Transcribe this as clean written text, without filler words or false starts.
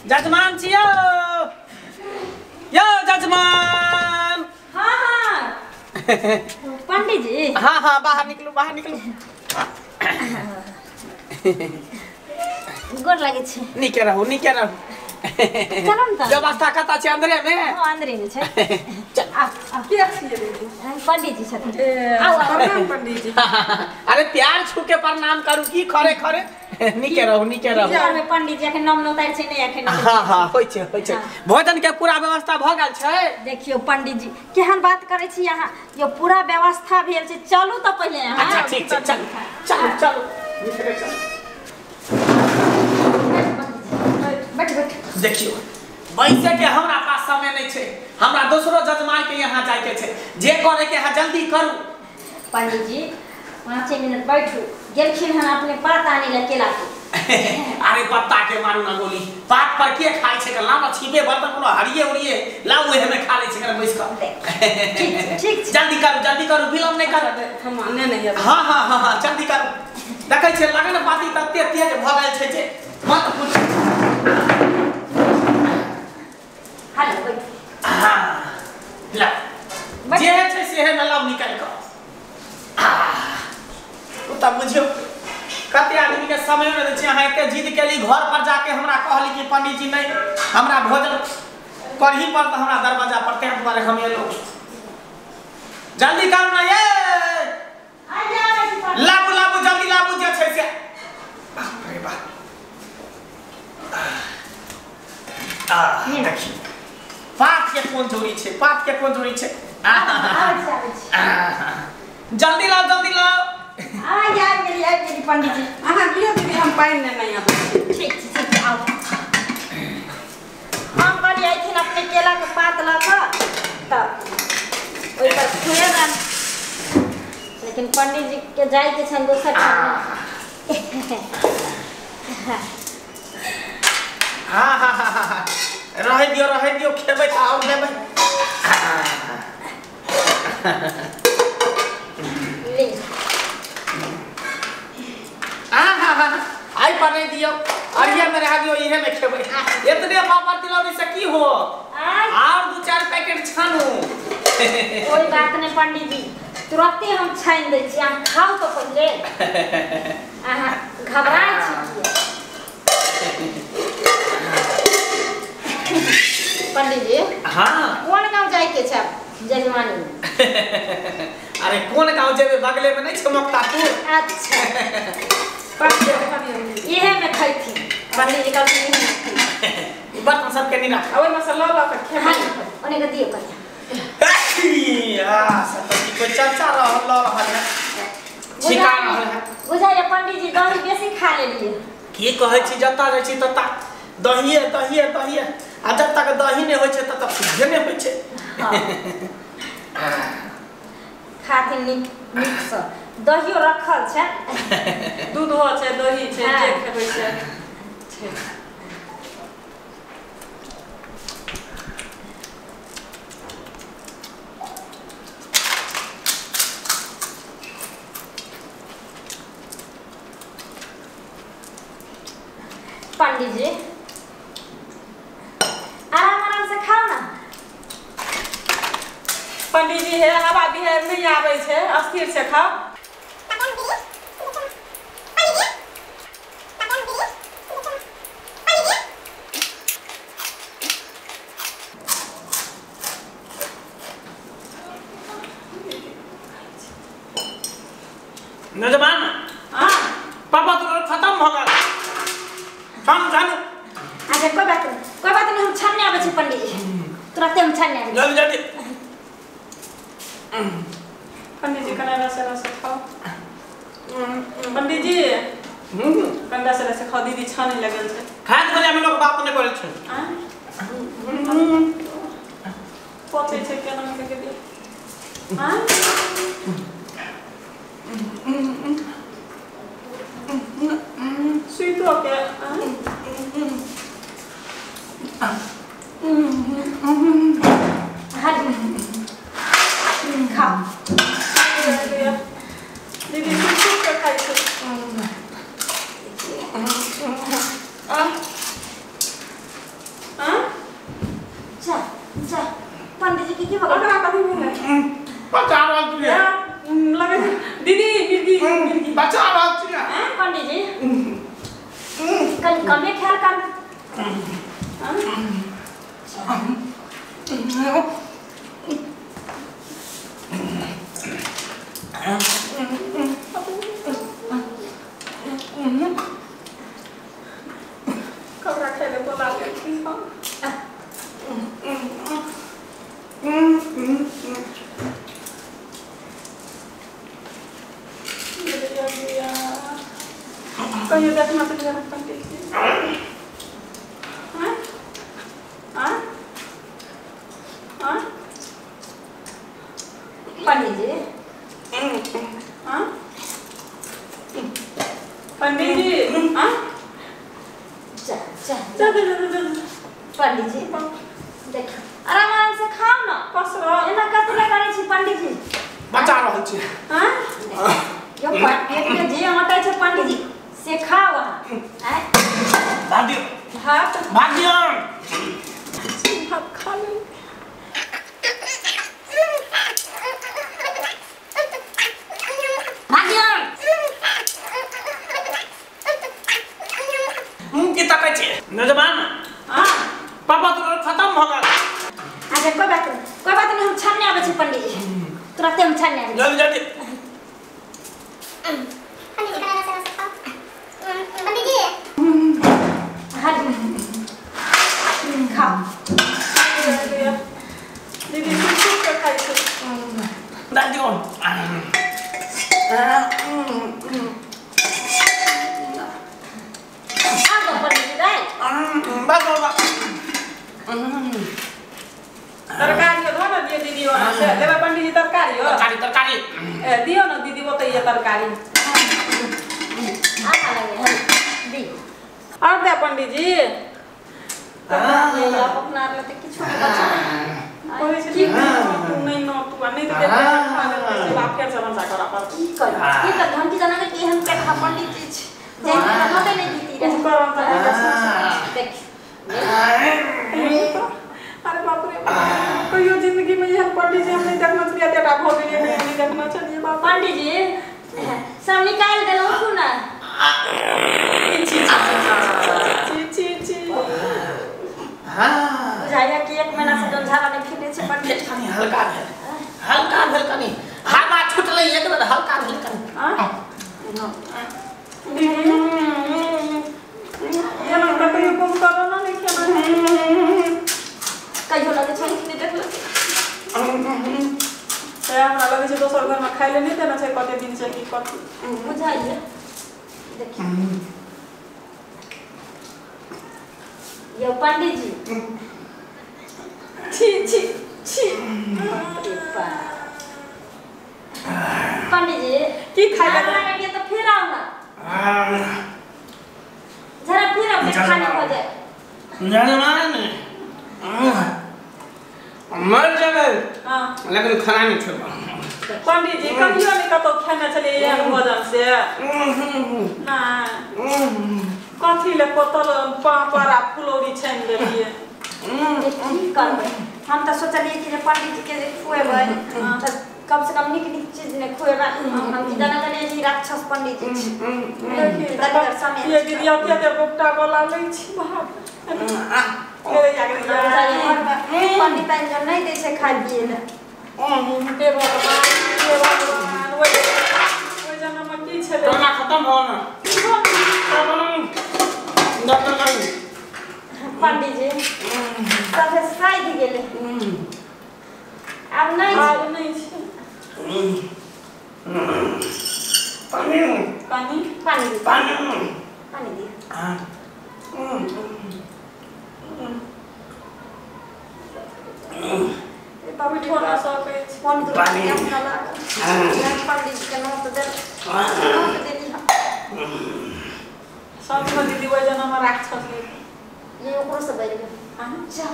जजमान छी यौ, यौ जजमान। हाँ हाँ पंडित जी। हाँ हाँ बाहर निकलू बाहर निकलू। गोर लागे छी। नीके रहू नीके रहू। चलो न त। व्यवस्था कता छै अंदरे में? हां अंदरे में छै। चल आ आ के छियै दीदी? पंडित जी छथिन। आओ प्रणाम पंडित जी। अरे प्यार छू के प्रणाम करू की खरे खरे। नीके रहू नीके रहू। घर में पंडित जी के नाम नोताइ छै नै एखन। हां हां होय छै होय छै। भोजन के पूरा व्यवस्था भ गेल छै। देखियो पंडित जी केहन बात करै छी अहाँ, यो पूरा व्यवस्था भेल छै। चलू त पहिले अहाँ। अच्छा ठीक छै चल चलू चलू चलू। बैठ बैठ। देखियो बैसे के हमरा पास समय नहीं छै, हमरा दोसरो जजमान के यहाँ जाय के छै। जे करे के है जल्दी करू। पंडित जी 5 मिनट बैठू, गेलखिन हन अपने पात आने ला केला के। अरे पत्ता के मारू ना गोली, पात पर के खाय छै? लामा छिपे बर्तन कोनो हरिये उड़िए लाउ ओहे में खा ले छै कर बैस क। ठीक छै ठीक छै। जल्दी करू जल्दी करू, विलंब नहीं करू। हम आने नहीं। हां हां हां हां जल्दी करू। देखै छै लगन पाती तते तेज भ गेल छै जे मत पूछ। हेलो बैठ। हां ला जे छै से में लाउ निकाल क। ओ त बुझियौ कते आदमी के समय नहि दै छै। अहाँ एते जिद केली घर पर जाके हमरा कहली कि पंडित जी नहीं हमरा भोजन करही पड़त हमरा दरवाजा पर, तें दुआरे हम एलहुँ। जल्दी करू ना ये, लाबू लाबू जल्दी लाबू जे छै से। बाप रे बाप। आ देखी पात के कोन जोड़ी छै, पात के कोन जोड़ी छै। जल्दी लाओ जल्दी लाओ। आ आबि गेली पंडित जी। अहाँ लियौ दीदी हम पानि नेने आबै छी। ठीक छै ठीक छै आउ। हम कहलियै अयथिन अपने केला के पात लऽ कऽ तऽ ओहि पर खुएबनि, लेकिन पंडित जी के जाइके छनि दोसर ठाम। हाँ हाँ हाँ हाँ रहै दियौ रहै दियौ, खेबै तऽ आओर लेबै। ले आई पर नहीं दियो, अरिया में रह दियो, इहे में खेबै। इतने पापड़ तिलौरी से की हो, और 2-4 पैकेट छानू। कोई बात नहीं पंडित जी, तुरंते हम छानि दै छी, अहाँ खाउ तो पहिले। अहाँ घबराइ छी किया? पंडित जी हाँ कोन गाँव जाय के छै जजमानी में? अरे कोन गाँव जेबै, बगले में नहीं छै मुक्तापुर। अच्छा इहे में खैथिन पंडित जी, कहलखिन इहे में खैथिन। बर्तन सब के नहीं राख, ओहि मसाला लऽ कऽ खेबै। ओने के दियौ कनिया। आ सब कोई चर्चा रहल रहल है, छिका रहल है। बुझाइए पंडित जी दही बेसी खा लेलिए। की कहै छी, जतऽ जाइ छी ततऽ दहिए दहिए दहिए, आ जब तक दही नहि होइ छै तब तक शुद्धे नहि होइ छै। खाथिन नीक नीकसँ, दहियो रखल छै, दूधो छै दही छै, जे खेबै से छै। पंडित जी आराम आराम से खाओ ना। पंडित जी हे हवा बिहार नहीं आबै छै, अस्थिर से खाओ। नजमान हाँ पापा तो खत्म हो गया। छानू छानू। अच्छा कोई बात नहीं कोई बात नहीं, हम छानने आबै छी पंडित जी, तुरंते हम छानने आबै छी। जल्दी जल्दी पंडित जी कना रस रस खाओ। पंडित जी कना रस रस खाओ, दीदी छाने लगल छै। खाए के हम लोग बात नहीं करै छै। पचै छै केना के के हां सुइतो के खाओ दीदी, सुइत के खाइ छै। कपड़ा खाइ ले बोला ले छी हम। कहियो देखना तो जरा पंडित जी। हाँ हाँ हाँ पंडित जी। हाँ पंडित जी। हाँ जा जा जा जा जा पंडित जी देखियो आराम आराम से खाओ ना। एना कथी ले करै छी पंडित जी? बचा रहल छी। हां यो पेट में जे अटै छै पंडित जी से खाओ अहाँ। आय भाग दियो भात भाग दियो भात खा ले। भाग दियो। मुंह की तकै छी नौजवान। हां पापा तो खत्म भ गेल। अच्छा कोई बात नहीं कोई बात नहीं, हम छानने आबै छी पंडित जी, तुरंते हम छानने आबै छी। जल्दी जल्दी पंडित जी खाओ। दीदी सुख के खाइ छै। दाल दियो। आगो पंडित जी दाल बस बस तरकारी धो ना दियो दीदी ओना से लेबै पंडित जी तरकारी हो। तरकारी तरकारी ए दियो ना दीदी ओतैये तरकारी। आ लगे हम दी और दे पंडित जी। आप अपना आर त किछु नहीं बचल। कहै छै तू नहीं न तू आ नहीं त खा ले से बाप फेर से भनसा करा पर की कर की कर हम की जाना कि एहन पेट हा पंडित जी छै जे नोते नहीं दीती रहे करम त देख। अरे बाप रे कहियो जिंदगी में एहन पंडित जी हम नहीं देखना छलियै, एतेटा भऽ गेलियै नहीं देखना छलियै बाप। पंडित जी सब निकाल देलहुँ तू ना। छी छी छी छी हां बुझाइया कि एक महीना से जंझाला नहीं खेने छै पंडित। कनी हल्का भेल हल्का भेल कनी हवा छुटलै एक बेर हल्का भेल कनी। हां एना हमरा कहियो कम करऽ ना नहीं खेना कहियो लगे छै कि नहीं देखलो। ते हमरा लगे छै दोसर घर में खाइ ले नहीं देना छै कते दिन से की कथी बुझाइया। देखियो यो पंडित जी छी छी छी पंडित जी की खाइ ले तो फिर आओ ना जरा फिर आओ खाने हो जाए। नौजवान मर जाबे हां लेकिन खाना नहीं छोड़ब। पंडित जी कहियो नहीं कतौ खेने छलियै एहन भोजन से ना कथी ले पतल पापड़ आ फुलौरी छानि देलियै। की करबै हम त सोचलियै कि जे पंडित जी के जे खुएबै त कम से कम नीक नीक चीज ने खुएबै। हम की जाना जाने जी राक्षस पंडित जी छी। ये दीदी अते गोपटा वाला लै छी बाप पंडित जो नहीं दै छै खाइ पियै ले। हे भगवान हे भगवान ओइ ओइ जन्म में की छलै खाना खत्म हो ना डॉक्टर करू पंडित जी सब साइद गेलै आब नहीं आब नहीं छै। पानी पानी पानी पानी पानी दियो। उठो ना सकै छी फोन करू केना लागल पंडित जी के नोत देल नोत देली हम सब दीदी ओइ जन्म में राक्षस ये ओकरो से बढ़ गेल। जा